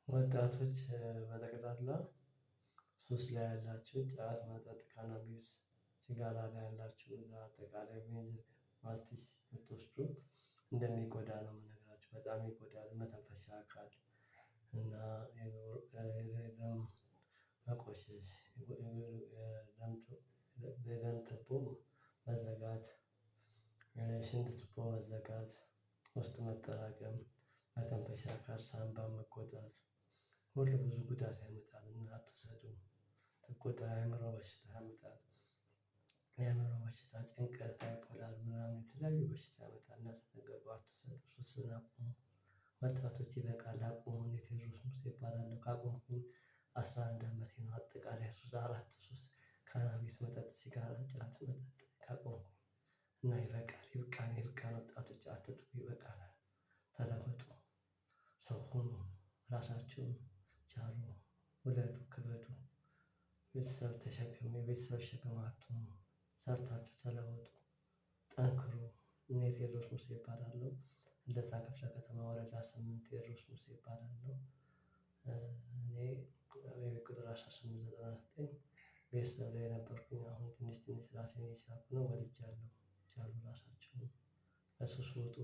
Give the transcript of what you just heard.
ወጣቶች በጠቅላላ ሱስ ላይ ያላችሁ ጫት፣ መጠጥ፣ ካናቢስ፣ ሲጋራ ላይ ያላችሁ እና አጠቃላይ ቤንዚን፣ ማስቲሽ የምትወስዱ እንደሚጎዳ ነው የምነግራችሁ። በጣም ይጎዳል። መተንፈሻ አካል እና የደም መቆሸሽ፣ የደም ቱቦ መዘጋት፣ ሽንት ቱቦ መዘጋት፣ ውስጥ መጠራቀም፣ መተንፈሻ አካል ሳንባ መጎዳት ሁሉ ብዙ ጉዳት ያመጣል እና አትውሰዱ። ትጎዳ የአእምሮ በሽታ ያመጣል። የአእምሮ በሽታ ጭንቀት፣ ባይፖላር ምናምን የተለያዩ በሽታ ያመጣል እና ተጠንቀቁ፣ አትውሰዱ። ሱስን አቁሙ። ወጣቶች ይበቃል፣ አቁሙ። እኔ ቴዎድሮስ ሙሴ እባላለሁ። ካቆምኩኝ 11 አመቴ ነው። አጠቃላይ ሱስ አራት ሱስ ካናቢስ፣ መጠጥ፣ ሲጋራ፣ ጫት፣ መጠጥ ካቆምኩኝ እና ይበቃል፣ ይብቃን፣ ይብቃን። ወጣቶች አትጥፉ፣ ይበቃናል። ተለወጡ፣ ሰው ሁኑ፣ ራሳችሁን ቻሉ፣ ውለዱ፣ ክበዱ። ቤተሰብ ተሸክም የቤተሰብ ሸክም አትሁኑ። ሰርታችሁ ተለወጡ፣ ጠንክሩ። እኔ ቴዎድሮስ ሙሴ እባላለሁ። ልደታ ክፍለ ከተማ ወረዳ 8 ቴዎድሮስ ሙሴ እባላለሁ። እኔ የቤት ቁጥር 1899 ቤተሰብ ላይ የነበርኩኝ አሁን ትንሽ ትንሽ ራሴን እየቻልኩ ነው። ወልጃለሁ። ቻሉ ራሳችሁን ከሱስ ውጡ።